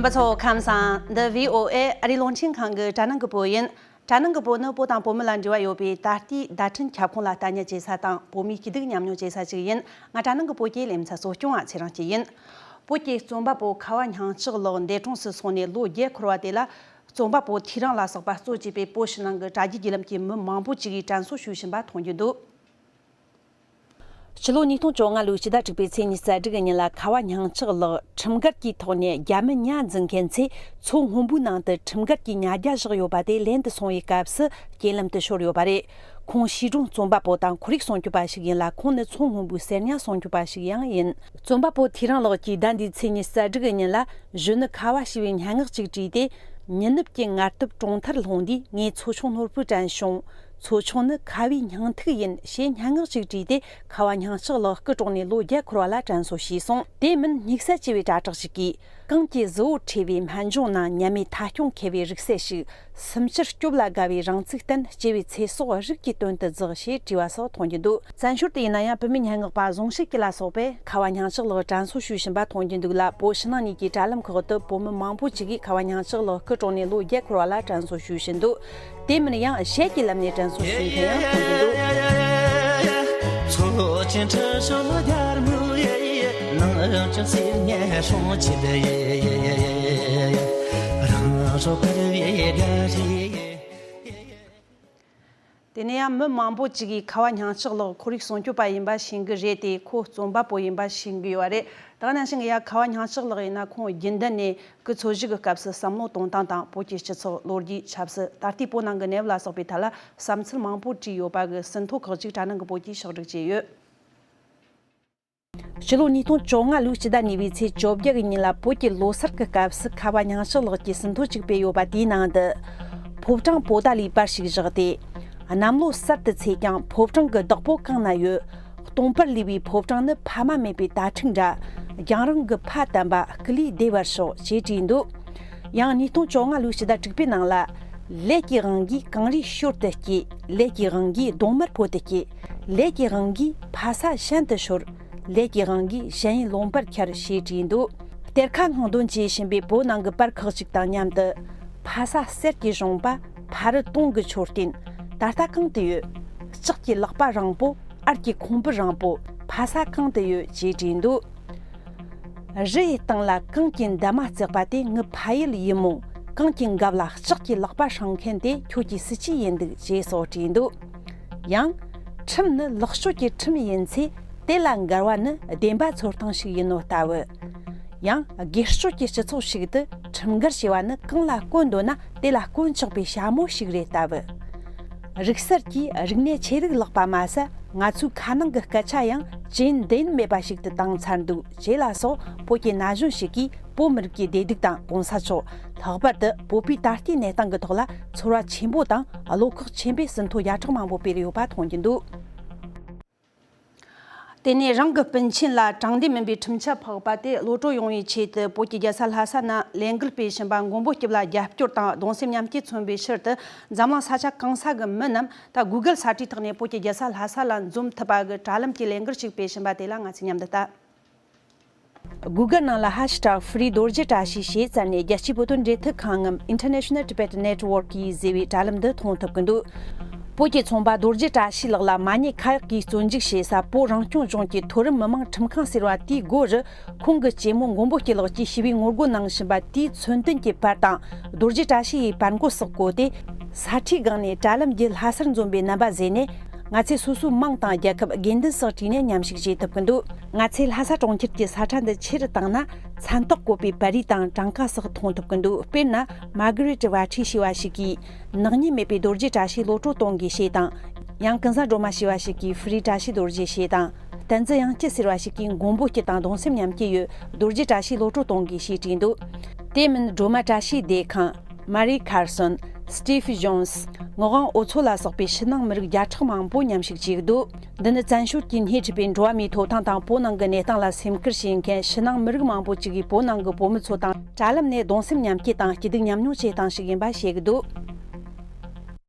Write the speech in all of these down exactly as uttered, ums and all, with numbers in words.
པ་ཚོ་ཁམས་བཟང་། འདི་བྷི་ཨོ་ཨེ་ཨ་རིའི་རླུང་འཕྲིན་ཁང་གི་དྲ་ནང་གི་བོད་ཡིན། དྲ་ནང་གི་བོད་ནི་བོད་དང་བོད་མི་ལ་འབྲེལ་བ་ཡོད་པའི་ད་ལྟའི་བརྡ་འཕྲིན་ཁྱབ་ཁོངས་ལ་ལྟ་ཉན་བྱེད་ས་དང་བོད་མིའི་སྐྱིད་སྡུག་མཉམ་མྱོང་བྱེད་ས་ཞིག་ཡིན། ང་དྲ་ནང་གི་བོད་ཀྱི་ལེ་ཚན་གཙོ་སྐྱོང་བ་ཚེ་རིང་སྐྱིད་ཡིན། བོད་ཀྱི་རྩོམ་པ་པོ་ཁ་བ་སྙིང་ལྕགས་ལགས་འདས་གྲོངས་སུ་སོང་ནས་ལོ་བརྒྱད་འཁོར་བ་དེ་ལ། རྩོམ་པ་པོ་ཐེའུ་རང་ལ་སོགས་པ་གཙོ་བྱས་པའི་བོད་ཕྱི་ནང་གི་དྲ་རྒྱའི་བརྒྱུད་ལམ་གྱི་མི་མང་པོ་ཅིག་གིས་དྲན་གསོ་ཞུས་བཞིན་པ་མཐོང་རྒྱུ་འདུག། ཕྱི་ལོ་ཉིས་སྟོང་བཅོ་ལྔ་ལོའི་སྤྱི་ཟླ་དྲུག་པའི་ཚེས་ཉི་ཤུ་རྩ་དྲུག་གི་ཉིན་ལ་ཁ་བ་སྙིང་ལྕགས་ལགས་ཁྲིམས་འགལ་གྱི་ཐོག་ནས་རྒྱ་མི་ཉ་འཛིན་མཁན་ཚོས་མཚོ་སྔོན་པོའི་ནང་དུ་ཁྲིམས་འགལ་གྱིས་ཉ་རྒྱ་བཞག་ཡོད་པ་དེ་ལེན་དུ་སོང་བའི་སྐབས་སུ་རྐྱེན་ལམ་དུ་ཤོར་ཡོད་པ་རེད། ཁོང་བྱིས་སྒྲུང་རྩོམ་པ་པོ་དང་ཁོར་ཡུག་སྲུང་སྐྱོབ་པ་ཞིག་ཡིན་ལ། ཁོང་ནི་མཚོ་སྔོན་པོའི་གསེར་ཉ་སྲུང་སྐྱོབ་པ་ཞིག་ཡང་ཡིན། རྩོམ་པ་པོ་ཐེའུ་རང་ལགས་ཀྱིས་ཟླ་འདིའི་ཚེས་ཉི་ཤུ་རྩ་དྲུག་གི་ཉིན་ལ། གཞོན་ནུ་ཁ་བ་ཞེས་པའི་སྙན་ངག་ཅིག་བྲིས་ཏེ། མྱི་ནུབ་ཀྱི་ངལ་དུབ་གྲོང་མཐར་ལྷུང་དུས། ངས་མཚོ་ཆུང་ནོར་བུ་དྲན་བྱུང་། མཚོ་ཆུང་ནི་ཁ་བའི་སྙིང་ཐིག་ཡིན། ཞེས་སྙན་ངག་ཅིག་བྲིས་ཏེ། ཁ་བ་སྙིང་ལྕགས་ལགས་སྐུ་གྲོངས་ནས་ལོ་བརྒྱད་འཁོར་བ་ལ་དྲན་གསོ་ཞུས་སོང་། དེ་མིན་སྙིགས་སལ་ཆེ་བའི་དྲ་གྲགས་ཤིག་གིས། གངས་ཀྱི་གཟི་འོད་འཁྲིལ་བའི་སྨན་ལྗོངས་ན། ཉམས་མེད་ཐ་སྐྱོང་མཁས་པའི་རིག་རྩལ་ཞིག། སུམ་ཅུར་སྐྱོབ་ལ་དགའ་བའི་རང་ཚུགས་བསྟན། སྐྱེ་བའི་ཚེ་སྲོག་རིགས་ཀྱི་དོན་དུ་བརྫངས། ཞེས་བྲིས་པ་སོགས་མཐོང་རྒྱུ་འདུག། བཙན་བྱོལ་དུ་ཡིན་ན་ཡང་བུད་མེད་སྙན་ངག་པ་ཟུང་ཞི་སྐྱིད་ལ་སོགས་པས་ཁ་བ་སྙིང་ལྕགས་ལགས་དྲན་གསོ་ཞུ་བཞིན་པ་མཐོང་རྒྱུ་འདུག་ལ། བོད་ཕྱི་ནང་གཉིས་ཀྱི་དྲ་ལམ་ཁག་ཏུ་བོད་མི་མང་པོ་ཅིག་གིས་ཁ་བ་སྙིང་ལྕགས་ལགས་སྐུ་གྲོངས་ནས་ལོ་བརྒྱད་འཁོར་བ་ལ་དྲན་གསོ་ཞུ་བཞིན་འདུག། དེ་མིན་ཡང་གཞས་ཀྱི་ལམ་ནས་དྲན་གསོ་ཞུ་མཁན་ཡང་མཐོང་རྒྱུ་འདུག། མཚོ་ཆེན་ཁྲི་སྲོང་ལྡེ་མོ་ཡེ། ནགས་ཀྱི་གསེར་ཉ་སྲུང་བྱེད་དེ་ཡེ། རང་སྲོག་བར་བའི་དགའ་རི་ཡེ། དེ་ནས་ཡང་མི་མང་པོ་ཅིག་གིས་ཁ་བ་སྙིང་ལྕགས་ལགས་ཁོར་ཡུག་སྲུང་སྐྱོབ་པ་ཡིན་པ་ཤེས་ཀྱི་རེད་དེ། ཁོ་རྩོམ་པ་པོ་ཡིན་པ་ཤེས་ཀྱི་ཡོད་རེད། ད་ག་ནང་བཞིན་ཡང་ཁ་བ་སྙིང་ལྕགས་ལགས་ཡིན་ན་ཁོང་རྒྱུན་ལྡན་ནས་སྐུ་འཚོ་བཞུགས་ཀྱི་སྐབས་སུ་བསམ་བློ་གཏོང་སྟངས་དང་བོད་ཀྱི་སྤྱི་ཚོགས་ལོ་རྒྱུས་ཆབ་སྲིད། ད་ལྟའི་བོད་ནང་གི་གནས་བབ་ལ་སོགས་པའི་ཐད་ལ་བསམ་ཚུལ་མང་པོ་བྲིས་ཡོད་པ་གི་ཟིན་ཐོ་ཁག་ཅིག་དྲ་ནང་གི་བོད་ཀྱིས་ཕྱག་བསྒྲིགས་བྱས་ཡོད། ཕྱི་ལོ་ཉིས་སྟོང་བཅོ་ལྔ་ལོའི་སྤྱི་ཟླ་གཉིས་པའི་ཚེས་བཅོ་བརྒྱད་ཀྱི་ཉིན་ལ་བོད་ཀྱི་ལོ་གསར་གྱི་སྐབས་སུ་ཁ་བ་སྙིང་ལྕགས་ལགས་ཀྱིས་ཟིན་ཐོ་གཅིག་སྤེལ་ཡོད་པ་དེའི་ནང་དུ། ཕོ་བྲང་པོ་ཏཱ་ལའི་པར་ཞིག་བཞག་སྟེ། གནམ་ལོ་གསར་དུ་ཚེས་ཀྱང་ཕོ་བྲང་གི་བདག་པོ་གང་ན་ཡོད། སྟོང་པར་ལུས་པའི་ཕོ་བྲང་ནི་ཕ་མ་མེད་པའི་དྭ་ཕྲུག་འདྲ། རྒྱང་རིང་གི་ཕ་དམ་པ་སྐུ་ལུས་བདེ་བར་ཤོག་ཅེས་བྲིས་འདུག། ཡང་ཉིས་སྟོང་བཅོ་ལྔ་ལོའི་སྤྱི་ཟླ་དྲུག་པའི་ནང་ལ། ལས་ཀྱི་དབང་གིས་གངས་རིའི་ཞོལ་དུ་སྐྱེས། ལས་ཀྱི་དབང་གིས་གདོང་དམར་པོ་དུ་སྐྱེས། ལས་ཀྱི་དབང་གིས་ཕ་ས་གཞན་དུ་ཤོར། ལས་ཀྱི་དབང་གིས་གཞན་ཡུལ་ལུང་པར་འཁྱར་ཞེས་བྲིས་འདུག། གཏེར་ཁ་སྔོག་འདོན་བྱེད་བཞིན་པའི་བོད་ནང་གི་པར་ཁག་ཅིག་དང་མཉམ་དུ། ཕ་ས་གསེར་གྱི་གཞོང་པ། ཕ་རི་དུང་གི་མཆོད་རྟེན། ད་ལྟ་གང་དུ་ཡོད། ལྕགས་ཀྱི་ལག་པ་རིང་པོ། ཨར་གྱི་ཁོང་བུ་རིང་པོ། ཕ་ས་གང་དུ་ཡོད་ཅེས་བྲིས་འདུག། རི་ཡི་སྟེང་ལ་གངས་ཀྱི་འདབ་མ་བརྩེགས་པ་དེ་ངི་ཕ་ཡུལ་ཡིན་མོད། གངས་ཀྱི་འགབ་ལ་ལྕགས་ཀྱི་ལག་པ་སྲིང་མཁན་དེ་ཁྱོད་ཀྱི་སྲིད་ཇུས་ཡིན་འདུག་ཅེས་སོགས་བྲིས་འདུག། ཡང་། ཁྲིམས་ནི་ལེགས་བཅོས་ཀྱི་ཁྲིམས་ཡིན་ཚེ། དེ་ལ་འགལ་བ་ནི་བདེན་པ་འཚོལ་སྟངས་ཤིག་ཡིན་ནོ་ལྟ་བུ། ཡང་། སྒེར་གཅོད་ཀྱི་སྤྱི་ཚོགས་ཤིག་ཏུ་ཁྲིམས་འགལ་བྱས་པ་ནི་གང་ལ་བཀོད་འདོད་ན་དེ་ལ་བཀོད་ཆོག་པའི་ཞྭ་མོ་ཞིག་རེད་ལྟ་བུ། རིག་གསར་གྱིས་རིག་གནས་ཆེ་རིགས་ལེགས་པ་མ་ཟད། ང་ཚོའི་ཁ་ནང་གི་སྐད་ཆ་ཡང་ཇེན་དེན་མེད་པ་ཞིག་ཏུ་བཏང་ཚར་འདུག་ཅེས་ལ་སོགས་བོད་ཀྱི་ན་གཞོན་ཞིག་གིས་བོད་མི་རིགས་ཀྱི་བདེ་སྡུག་དང་གོང་ས་མཆོག། ལྷག་པར་དུ་བོད་པའི་ད་ལྟའི་གནས་སྟངས་ཀྱི་ཐོག་ལ་ཚོར་བ་ཆེན་པོ་དང་བློ་ཁོག་ཆེན་པོས་ཟིན་ཐོ་ཡ་གྲངས་མང་པོ་སྤེལ་ཡོད་པ་མཐོང་རྒྱུ་འདུག། དེ་ནས་རང་གི་སྤུན་མཆེད་ལ་དྲང་བདེན་མིན་པའི་ཁྲིམས་ཆད་ཕོག་པ་དེ་གློད་གྲོལ་ཡོང་བའི་ཆེད་དུ་བོད་ཀྱི་རྒྱལ་ས་ལྷ་ས་ན་ལས་འགུལ་སྤེལ་བཞིན་པ་མགོན་པོ་སྐྱབས་ལ་རྒྱབ་སྐྱོར་དང་གདུང་སེམས་མཉམ་སྐྱེད་མཚོན་པའི་ཕྱིར་དུ། འཛམ་གླིང་ས་ཆ་གང་ས་གི་མི་རྣམས་ད་Google་ས་ཁྲའི་ཐོག་ནས་བོད་ཀྱི་རྒྱལ་ས་ལྷ་ས་ལ་འཛོམས་ཐུབ་པ་གི་དྲ་ལམ་གྱི་ལས་འགུལ་ཞིག་སྤེལ་བཞིན་པ་དེ་ལ་ང་ཚོས་མཉམ་དུ་ལྟ། Google་ནང་ལ་ཧེཤ་ཊེག་free་རྡོ་རྗེ་བཀྲ་ཤིས་ཞེས་བཙལ་ནས། རྒྱལ་སྤྱིའི་བོད་དོན་འབྲེལ་མཐུད་ཁང་ངམ་International Tibet Network་ཡིས་བཟོས་པའི་དྲ་ལམ་འདི་མཐོང་ཐུབ་ཀྱི་འདུག། བོད་ཀྱི་ཚོང་པ་རྡོ་རྗེ་བཀྲ་ཤིས་ལགས་ལ་མ་ཉེས་ཁ་གཡོགས་ཀྱིས་བཙོན་འཇུག་བྱས་ས་བོད་རང་སྐྱོང་ལྗོངས་ཀྱི་མཐོ་རིམ་མི་དམངས་ཁྲིམས་ཁང་ཟེར་བ་དེའི་སྒོ་རུ། ཁོང་གི་གཅེན་མོ་མགོན་པོ་སྐྱིད་ལགས་ཀྱིས་ཞི་བའི་ངོ་རྒོལ་གནང་བཞིན་པ་དེའི་མཚོན་དོན་གྱི་པར་དང་། རྡོ་རྗེ་བཀྲ་ཤིས་ཡི་པར་མགོ་སོགས་བཀོད་དེ། ས་ཁྲའི་སྒང་ནས་དྲ་ལམ་བརྒྱུད་ལྷ་སར་འཛོམས་པའི་རྣམ་པ་བཟོས་ནས། ང་ཚོས་སོ་སོའི་མིང་དང་རྒྱལ་ཁབ། དགོས་འདུན་སོགས་བྲིས་ནས་མཉམ་ཞུགས་བྱེད་ཐུབ་ཀྱི་འདུག། ང་ཚོས་ལྷ་ས་གྲོང་ཁྱེར་གྱི་ས་ཁྲ་འདི་ཆེ་རུ་བཏང་ན། མཚན་རྟགས་བཀོད་པའི་པར་རིས་དང་གྲངས་ཀ་སོགས་མཐོང་ཐུབ་ཀྱི་འདུག། དཔེར་ན། མ་གྷི་རེ་ཊི་བྷ་ཁྲི་ཞེས་པ་ཞིག་གིས། ནག་ཉེས་མེད་པའི་རྡོ་རྗེ་བཀྲ་ཤིས་གློད་གྲོལ་གཏོང་དགོས་ཞེས་དང་། ཡང་ཀུན་བཟང་སྒྲོལ་མ་ཞེས་པ་ཞིག་གིས་free་བཀྲ་ཤིས་རྡོ་རྗེ་ཞེས་དང་། བསྟན་འཛིན་དབྱངས་སྐྱིད་ཟེར་བ་ཞིག་གིས་མགོན་པོ་སྐྱིད་དང་གདུང་སེམས་མཉམ་སྐྱེད་ཡོད། རྡོ་རྗེ་བཀྲ་ཤིས་གློད་གྲོལ་གཏོང་དགོས་ཞེས་བྲིས་འདུག། དེ་མིན་སྒྲོལ་མ་བཀྲ་ཤིས་སྡེ་ཁང་། མ་རི་ཁར་སོན། སི་ཊིབ་ཇོན་སི། ངག་དབང་འོལ་ཚོ་ལ་སོགས་པའི་ཕྱི་ནང་མི་རིགས་བརྒྱ་ཕྲག་མང་པོ་མཉམ་ཞུགས་བྱས་འདུག། འདི་ནི་བཙན་བྱོལ་གྱི་སྣེ་ཁྲིད་པའི་འགྲོ་བ་མིའི་ཐོབ་ཐང་དང་བོད་ནང་གི་གནས་སྟངས་ལ་སེམས་ཁུར་བྱེད་མཁན་ཕྱི་ནང་མི་རིགས་མང་པོ་ཅིག་གིས་བོད་ནང་གི་བོད་མི་ཚོ་དང་དྲ་ལམ་ནས་གདུང་སེམས་མཉམ་སྐྱེད་དང་སྐྱིད་སྡུག་མཉམ་མྱོང་བྱེད་སྟངས་ཤིག་ཡིན་པ་བཤད་ཀྱི་འདུག།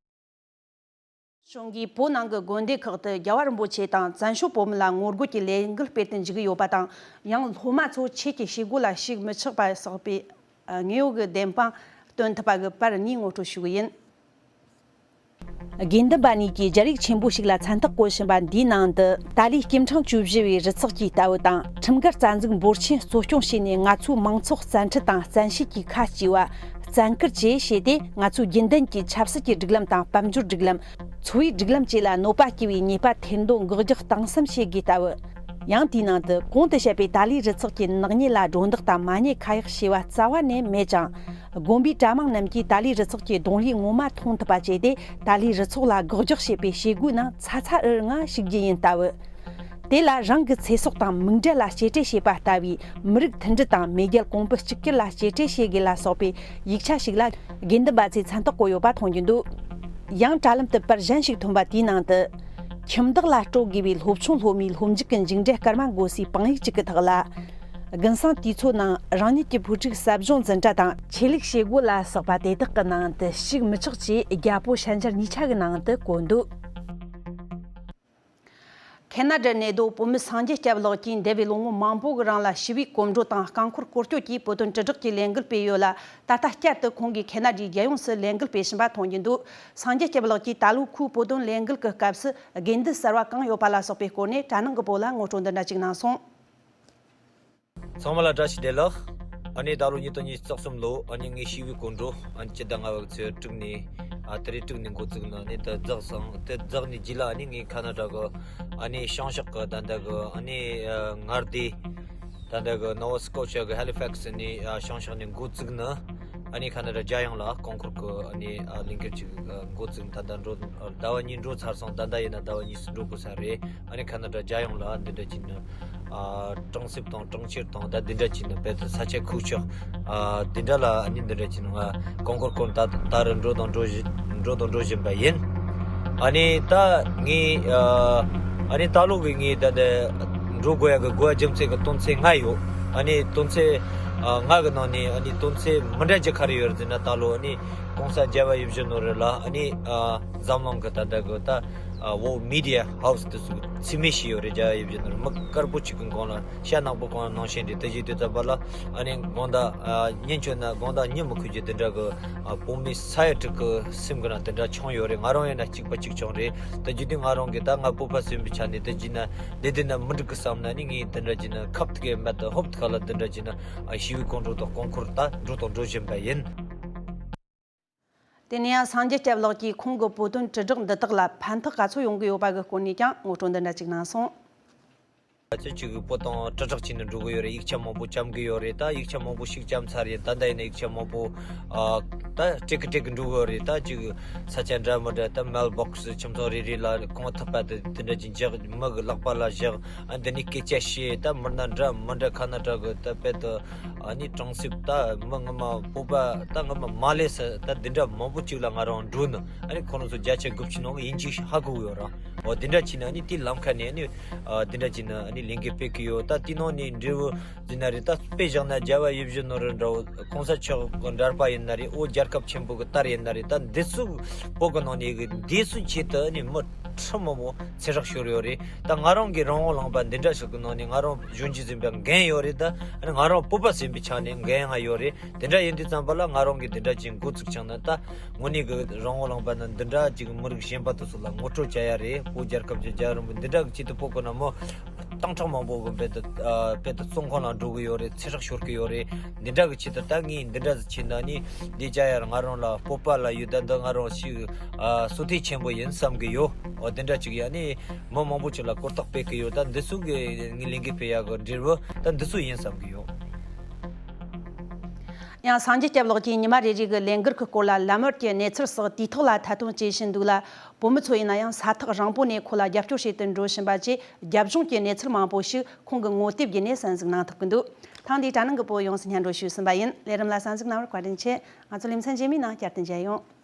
གཞུང་གིས་བོད་ནང་གི་དགོན་སྡེ་ཁག་ཏུ་རྒྱལ་བ་རིན་པོ་ཆེ་དང་བཙན་བྱོལ་བོད་མི་ལ་ངོ་རྒོལ་གྱི་ལས་འགུལ་སྤེལ་དུ་འཇུག་གི་ཡོད་པ་དང་། ཡང་སློབ་མ་ཚོ་ཆོས་ཀྱི་བྱེད་སྒོ་ལ་ཞུགས་མི་ཆོག་པ་སོགས་པའི་ དངོས་ཡོད་ཀྱི་བདེན་དཔང་སྟོན་ཐུབ་པ་གི་པར་གཉིས་ངོ་སྤྲོད་ཞུ་གི་ཡིན། དགེ་འདུན་པ་གཉིས་ཀྱིས་སྦྱར་ཡིག་ཆེན་པོ་ཞིག་ལ་མཚན་རྟགས་བཀོད་བཞིན་པ་འདིའི་ནང་དུ། ཏཱ་ལའི་སྐྱེ་ཕྲེང་བཅུ་བཞི་པའི་རུ་ཚོགས་ཀྱི་ལྟ་བ་དང་། ཁྲིམས་འགལ་རྩ་འཛུགས་འབོར་ཆེན་གཙོ་སྐྱོང་བྱས་ནས། ང་ཚོའི་མང་ཚོགས་བཙན་ཁྲིད་དང་བཙན་ཤེད་ཀྱིས་ཁ་གཅིག་པ་བཙན་བཀུར་བཅས་བྱས་ཏེ། ང་ཚོའི་རྒྱུན་ལྡན་གྱི་ཆབ་སྲིད་ཀྱི་སྒྲིག་ལམ་དང་དཔལ་འབྱོར་སྒྲིག་ལམ། འཚོ་བའི་སྒྲིག་ལམ་བཅས་ལ་གནོད་པ་སྐྱེལ་བའི་ཉེས་པ་ཐེར་འདོན་འགོག་རྒྱག་གཏིང་ཟབ་བྱེད་དགོས་ལྟ་བུ། ཡང་དེའི་ནང་དུ། གོང་དུ་བཤད་པའི་ཏཱ་ལའི་རུ་ཚོགས་ཀྱི་ནག་ཉེས་ལ་སྒྲོ་འདོགས་དང་མ་ཉེས་ཁ་གཡོགས་བྱས་པ་རྩ་བ་ནས་མེད་ཅིང་། དགོན་པའི་གྲྭ་མང་རྣམས་ཀྱིས་ཏཱ་ལའི་རུ་ཚོགས་ཀྱི་གདོང་ལེན་ངོ་མ་མཐོང་ཐུབ་པ་བྱས་ཏེ། ཏཱ་ལའི་རུ་ཚོགས་ལ་དགག་རྒྱག་བྱེད་པའི་བྱེད་སྒོའི་ནང་ཚ་ཚ་འུར་འུར་ངང་ཞུགས་རྒྱུ་ཡིན་ལྟ་བུ། དེ་ལ་རང་གི་ཚེ་སྲོག་དང་མིང་འབྲེལ་ལ་གཅེས་སྤྲས་བྱེད་པ་ལྟ་བུའི་མི་རིགས་མཐུན་སྒྲིལ་དང་མེས་རྒྱལ་གོང་བུ་གཅིག་གྱུར་ལ་གཅེས་སྤྲས་བྱེད་དགོས་ལ་སོགས་པའི་ཡིག་ཆ་ཞིག་ལ་དགེ་འདུན་པ་ཚོས་མཚན་རྟགས་བཀོད་ཡོད་པ་མཐོང་རྒྱུ་འདུག། ཡང་དྲ་ལམ་དུ་པར་གཞན་ཞིག་ཐོན་པ་དེའི་ནང་དུ། ཁྱིམ་བདག་ལ་སྤྲོད་དགོས་པའི་སློབ་ཆུང་སློབ་མའི་སློབ་འཇུག་གི་མཇུག་འབྲས་སྐར་མ་འགོད་སའི་དཔང་ཡིག་ཅིག་གི་ཐོག་ལ། དགུན་སང་དུས་ཚོད་ནང་རང་ཉིད་ཀྱི་བུ་ཕྲུག་ཟབ་སྦྱོང་འཛིན་གྲྭ་དང་ཆོས་ལུགས་བྱེད་སྒོ་ལ་སོགས་པ་དེ་དག་གི་ནང་དུ་ཞུགས་མི་ཆོག་ཅེས་རྒྱལ་པོ་ཤན་སྦྱར་གཉིས་ཆ་གི་ནང་དུ་བཀོད་འདུག། ཁེ་ན་ཌར་གནས་སྡོད་བོད་མི་སངས་རྒྱས་སྐྱབས་ལགས་ཀྱིས་འདས་པའི་ལོ་ངོ་མང་པོ་གི་རིང་ལ་ཞི་བའི་གོམ་བགྲོད་དང་རྐང་འཁོར་སྐོར་སྐྱོད་ཀྱིས་བོད་དོན་དྲིལ་བསྒྲགས་ཀྱི་ལས་འགུལ་སྤེལ་ཡོད་ལ། ད་ལྟ་བསྐྱར་དུ་ཁོང་གིས་ཁེ་ན་ཌའི་རྒྱལ་ཡོངས་སུ་ལས་འགུལ་སྤེལ་བཞིན་པ་མཐོང་རྒྱུ་འདུག། སངས་རྒྱས་སྐྱབས་ལགས་ཀྱིས་ད་ལོ་ཁོའི་བོད་དོན་ལས་འགུལ་གྱི་སྐབས་སུ་དགེ་འདུན་གསར་བ་གང་ཡོད་པ་ལ་སོགས་པའི་སྐོར་ནས་དྲ་ནང་གི་བོད་ལ་ངོ་སྤྲོད་འདི་འདྲ་ཅིག་གནང་སོང་། ཚང་མ་ལ་བཀྲ་ཤིས་བདེ་ལེགས། ཨ་ནི་ད་ལོ་ཉིས་སྟོང་ཉི་ཤུ་རྩ་གསུམ་ལོ་ཨ་ནི་ངའི་ཞི་བའི་གོམ་བགྲོད་ཨ་ནི་སྤྱི་ཟླ་ལྔ་པའི་ཚེས་དྲུག་ནས་ཨ་ཏི་རེ་དྲུག་ནས་འགོ་བཙུགས་ནས་ཨ་ནི་དེ་རྫོགས་སོང་། དེ་རྫོགས་ནས་རྗེས་ལ་ཨ་ནི་ངའི་ཁ་ན་ཌ་གི་ཨ་ནི་བྱང་ཕྱོགས་ཀྱི་ད་ལྟ་གི་ཨ་ནི་ཨ་མངའ་སྡེ་ད་ལྟ་གི་ནོ་ཝ་སྐོ་ཤ་གི་ཧེ་ལི་ཕེག་སི་ནས་ཨ་བྱང་ཕྱོགས་ནས་འགོ་བཙུགས་ནས་ཨ་ནི་ཁ་ན་ཌ་རྒྱལ་ཡོངས་ལ་རྐང་འཁོར་གྱི་ཨ་ནི་ཨ་ལས་འགུལ་ཅིག་འགོ་བཙུགས། ད་ལྟ་འགྲོ་ཟླ་བ་གཉིས་འགྲོ་ཚར་སོང་། ད་ལྟ་ཡིན་ན་ཟླ་བ་གཉིས་སུ་འགྲོ་དགོས་ས་རེད། ཨ་ནི་ཁ་ན་ཌ་རྒྱལ་ཡོངས་ལ་འདི་འདྲ་བྱས་ནས་ཨ་གྲོང་གསེབ་དང་གྲོང་ཁྱེར་དང་ད་འདི་འདྲ་བྱས་ནས་དཔེ་དེ་ས་ཆ་ཁུག་ཀྱོག་ཨ་འདི་འདྲ་ལ་ཨ་ནི་འདི་འདྲ་བྱས་ནས་ང་རྐང་འཁོར་སྐོར་ད་ད་རུ་འགྲོ་དང་འགྲོ་བཞིན་འགྲོ་དང་འགྲོ་བཞིན་པ་ཡིན། ཨ་ནི་ད་ངས་ཨ་ཨ་ནི་ད་ལོ་གི་ངས་ད་འདི་འགྲོ་དགོས་ཡ་གི་དགོས་པ་རྒྱུ་མཚན་གི་དོན་ཚན་ལྔ་ཡོད། ཨ་ནི་དོན་ཚན་ཨ་ལྔ་གི་ནང་ནས་ཨ་ནི་དོན་ཚན་མི་འདྲ་རྒྱུ་ག་རེ་ཡོད་རེད་ཟེར་ན། ད་ལོ་ཨ་ནི་གོང་ས་རྒྱལ་བ་ཡིད་བཞིན་ནོར་བུ་ལ་ཨ་ནི་ཨ་འཛམ་གླིང་གི་ད་ལྟ་གི་ད་ཨ་བོད་མི་ཌི་ཡ་ཧའུ་སི་དེ་ཚོ་འཚེ་མེད་བྱས་ཡོད་རེད། རྒྱལ་བ་ཡིད་བཞིན་ནོར་བུ་མི་དཀར་པོ་གཅིག་གི་སྒང་ལ་ཤ་ནག་པོ་གང་ལ་ནང་བཞིན་རེད། དེ་བཞིན་དུ་ད་བར་ལ་ཨ་ནི་དགོང་དག་ཨ་ཉིན་མཆོད་ན་དགོང་དག་ཉིན་མི་ཁུག་རྒྱུ་དེ་འདྲ་གི་ཨ་བོད་མི་ས་ཡ་དྲུག་གི་སེམས་གི་ནང་དེ་འདྲ་བྱུང་ཡོད་རེད། ང་རང་ཡིན་ན་གཅིག་པ་གཅིག་རྐྱང་རེད། དེ་བཞིན་དུ་ང་རང་གི་ད་ང་བོད་པ་ཟིན་པའི་ཆ་ནས་དེ་བཞིན་ན་འདི་དེ་ན་མི་འགྲིག་གི་བསམ་ན་ནི་ངས་དེ་འདྲ་བྱས་ན་ཁབ་ཐིག་གི་མེད་དུ་ཧོབ་ཐིག་ལ་དེ་འདྲ་བྱས་ན་ཨ་ཞི་བའི་རྐང་འཁོར་དང་རྐང་འཁོར་ད་འགྲོ་དང་འགྲོ་བཞིན་པ་ཡིན། དེ་ནས་ཡང་སངས་རྒྱས་སྐྱབས་ལགས་ཀྱིས་ཁོང་གི་བོད་དོན་དྲིལ་བསྒྲགས་འདི་དག་ལ་ཕན་ཐོགས་ག་ཚོད་ཡོང་གི་ཡོད་པ་གི་སྐོར་ནས་ཀྱང་ངོ་སྤྲོད་འདི་འདྲ་ཅིག་གནང་སོང་། ད་ཅི་ཅིག་བོད་དོན་དྲིལ་བསྒྲགས་བྱས་ནས་འགྲོ་གི་ཡོད་རེད། ཡིག་ཆ་མང་པོ་བཅོམ་གི་ཡོད་རེད། ད་ཡིག་ཆ་མང་པོ་ཞིག་བཅོམ་ཚར་ཡིན། ད་ལྟ་ཡིན་ན་ཡིག་ཆ་མང་པོ་ཨ་ད་སྤྲད་གི་སྤྲད་གི་འགྲོ་གི་ཡོད་རེད། ད་ཅིག་ས་ཆ་འདྲ་མི་འདྲ་ད་མེལ་བོག་སི་ཁྱིམ་ཚང་རེ་རེ་ལ་གང་ཐུབ་པ་དེ་དེ་འདྲ་ཅིག་འཇགས། མི་གི་ལག་པ་ལ་བཞག་ཨ་འདི་ནས་སྐད་ཆ་བཤད། ད་མི་སྣ་འདྲ་མི་འདྲ་ཁ་ན་ཌ་གི་ད་དཔེ་དུ་ཨ་ནི་གྲོང་གསེབ་ད་མི་ངོ་མ་བོད་པ་ད་ངོ་མ་མ་ལས་ས་ད་འདི་འདྲ་མང་པོ་ཅིག་ལ་ང་རང་འགྲོ་ནི། ཨ་ནི་ཁོ་རང་ཚོ་བརྒྱ་ཆ་དགུ་བཅུ་ནང་ཡིན་གཅིག་ཧ་གོ་ཡོད་ར། འོ་འདི་འདྲ་བྱས་ན་ཨ་ནི་དེའི་ལམ་ཁ་ནས་ཨ་ནི་ཨ་འདི་འདྲ་བྱས་ན་ཨ་ནི་ལས་འགུལ་སྤེལ་གི་ཡོད། ད་དེ་ནང་ནས་འབྲས་བུ་འཛིན་ན་རེད། ད་དཔེ་བཞག་ན་རྒྱལ་བ་ཡིད་བཞིན་ནོར་བུ་འདྲ་བོ་གོང་ས་མཆོག་གི་འདྲ་པ་ཡིན་ན་རེད། ཨོ་རྒྱལ་ཁབ་ཆེན་པོ་གི་ལྟར་ཡིན་ན་རེད། ད་འདི་ཚོ་བོད་གི་ནང་ནས་གི་འདི་ཚོའི་ཆེད་དུ་ཨ་ནི་མི་ཁྲི་མང་པོ་ཚེ་སྲོག་ཤོར་ཡོད་རེད། ད་ང་རང་གི་རང་དབང་ལུང་པ་འདི་འདྲ་ཞིག་གི་ནང་ནས་ང་རང་གཞོན་སྐྱེས་ཟིན་པའི་འགན་ཡོད་རེད། ད་ཨ་ནི་ང་རང་བོད་པ་ཟིན་པའི་ཆ་ནས་འགན་ཡང་ཡོད་རེད། དེ་འདྲ་ཡིན་དུས་ཙམ་པ་ལ་ང་རང་གིས་འདི་འདྲ་ཅིག་འགོ་བཙུགས་བྱུང་ན་ད་དངོས་གནས་གི་རང་དབང་ལུང་པ་ན་འདི་འདྲ་ཅིག་མི་རིགས་གཞན་པ་དེ་ཚོ་ལ་ངོ་སྤྲོད་བྱ་ཡ་རེད། བོད་རྒྱལ་ཁབ་ཀྱི་རྒྱལ་བ་རིན་པོ་འདི་འདྲ་གི་ཆེད་དུ་བོད་གི་ནང་མི་སྟོང་ཕྲག་མང་པོ་གི་དཔེ་དེ་ཨ་དཔེ་དེ་བཙོན་ཁང་ལ་འགྲོ་གི་ཡོད་རེད། ཚེ་སྲོག་ཤོར་གི་ཡོད་རེད། འདི་འདྲ་གི་ཆེད་དུ་ད་ངས་འདི་འདྲ་ཟིག་བྱས་ན་ནི་འདི་བྱ་ཡ་ར་ང་རང་ལ་སྤོབས་པ་ལ་ཡོད། ད་འདི་ང་རང་ཞིག་ཨ་བསོད་བདེ་ཆེན་པོ་ཡིན་བསམ་གི་ཡོད། འོ་འདི་འདྲ་ཅིག་ཡ་ནི་མི་མང་པོ་ཅིག་ལ་གོ་རྟོགས་སྤེལ་གི་ཡོད། ད་འདི་ཚོ་གི་ངའི་ལས་འགུལ་སྤེལ་ཡ་གི་འབྲས་བུ་ད་འདི་ཚོ་ཡིན་བསམ་གི་ཡོད། ཡང་སངས་རྒྱས་སྐྱབས་ལགས་ཀྱིས་ཉི་མ་རེ་རེ་གི་ལས་འགུལ་གྱི་སྐོར་ལ་ལམ་བར་གྱི་གནས་ཚུལ་སོགས་དུས་ཐོག་ལ་ཐད་གཏོང་བྱེད་བཞིན་འདུག་ལ། བོད་མི་ཚོ་ཡིན་ན་ཡང་ས་ཐག་རིང་པོ་ནས་ཁོ་ལ་རྒྱབ་སྐྱོར་བྱེད་དུ་འགྲོ་བཞིན་པ་བཅས་རྒྱབ་ལྗོངས་ཀྱི་གནས་ཚུལ་མང་པོ་ཞིག་ཁོང་གི་ངོ་དེབ་བརྒྱུད་ནས་གསན་གཟིགས་གནང་ཐུབ་ཀྱི་འདུག། ཐེངས་འདིའི་དྲ་ནང་གི་བོད་ཡོངས་སུ་སྙན་སྒྲོན་ཞུས་ཟིན་པ་ཡིན། ལས་རིམ་ལ་གསན་གཟིགས་གནང་བར་བཀའ་དྲིན་ཆེ། ང་ཚོ་ལེ་ཚན་རྗེས་མའི་ནང་བསྐྱར་དུ་མཇལ་ཡོང་།